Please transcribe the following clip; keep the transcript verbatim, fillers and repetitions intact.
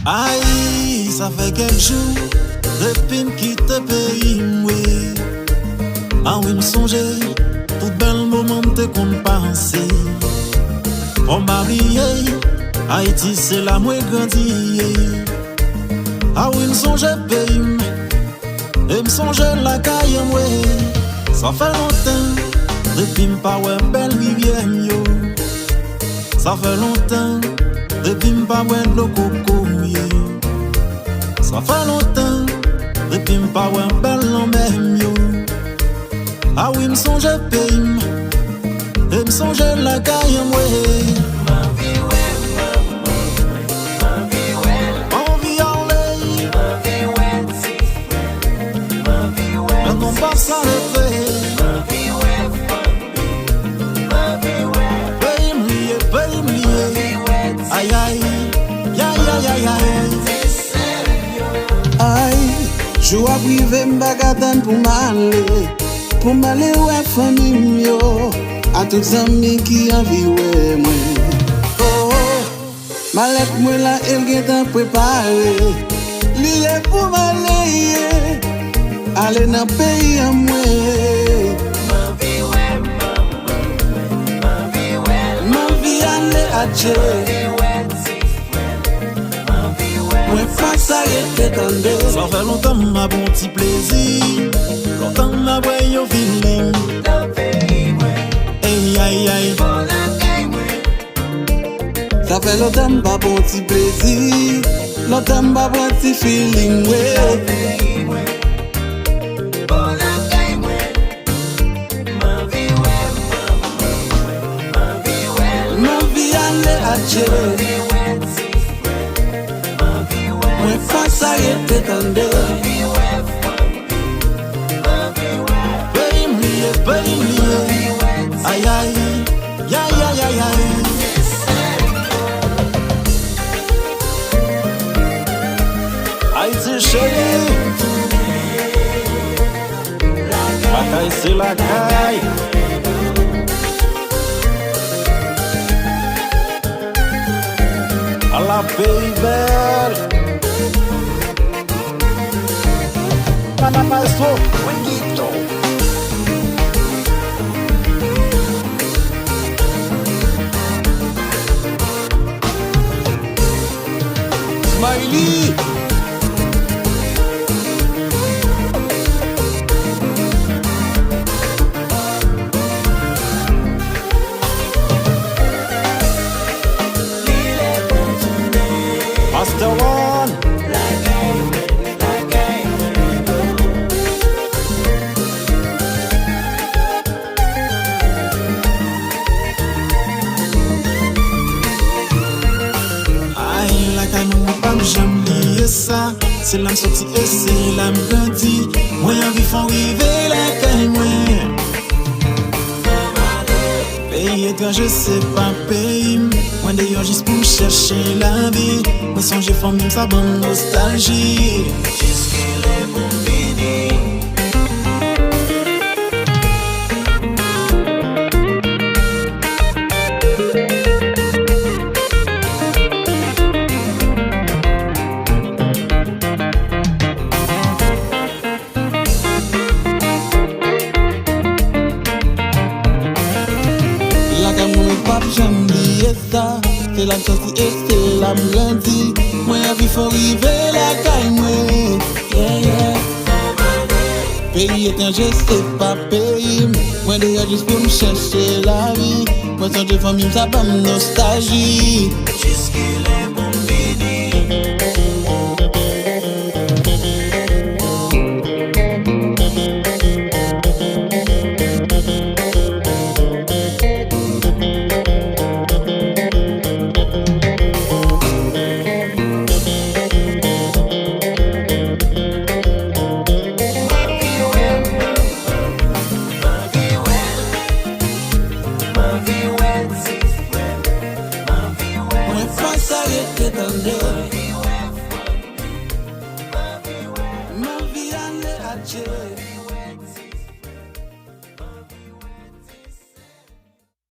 Ay, sa fè kèk jou depi m kite peyi m, wi. Anwi, m sonje tout bèl moman m te konn pase. Fò m pa bliye, Ayiti se la mwen grandi, ye. Anwi, m sonje peyi m, e m sonje lakay an mwen. Sa fè lontan depi m pa wè bèl rivyè m yo. Sa fè lontan depi m pa bwè dlo kokoye. Sa fè lontan depi m pa wè bèl lanmè m yo. Anwi, m sonje peyi m, e m sonje lakay an mwen. M anvi ale. Nan konba sa rete. Peyi m li ye, peyi m li ye. Ay, ay, yay, yay, yay, yay. Ay, jou ap rive, m pa ka tann pou m ale. Pou m ale wè fanmi m yo, a tout zanmi ki anvi wè mwen. Oh, oh. Malèt mwen la, e l gentan prepare. Li lè pou m ale, ye. Ale nan peyi an mwen. M anvi wè manman mwen, m anvi wè. M anvi ale, adje. M anvi wè ti frè m, m anvi wè. Mwen pa sa rete tande. Sa fè lontan m ap yon ti plezi. Lontan m ap wè yon feeling. Nan peyi mwen. Ey, ay, ay. Bò lakay mwen. Sa fè lontan m pa pran ti plezi, lontan m pa pran ti feeling, wi. M anvi ale, adje. Mwen pa sa rete tande. Peyi m li ye, peyi m li ye. Ay, ay, yay, yay, yay, yay. Ayiti cheri. Lakay se lakay. Ala peyi bèl. Maestro Wigito. Smiley. Master One. Ay, lakay mwen, mwen p ap janm bliye sa. Se la m soti e se la m grandi. Mwen anvi fè w rive lakay mwen. Peyi etranje se pa peyi m. Mwen deyò jis pou m chèche lavi. Mwen sonje fanmi m, sa ban m nostalji. Jiskilè pou m vini? Lakay mwen, mwen p ap janm bliye sa. Se la m soti e se la m grandi. Mwen anvi fè w rive lakay mwen. Yeah, yeah. Peyi etranje se pa peyi m. Mwen deyò jis pou m chèche lavi. Mwen sonje fanmi m, sa ban m nostalji. Jiskilè pou m vini? Mwen pa sa rete tande.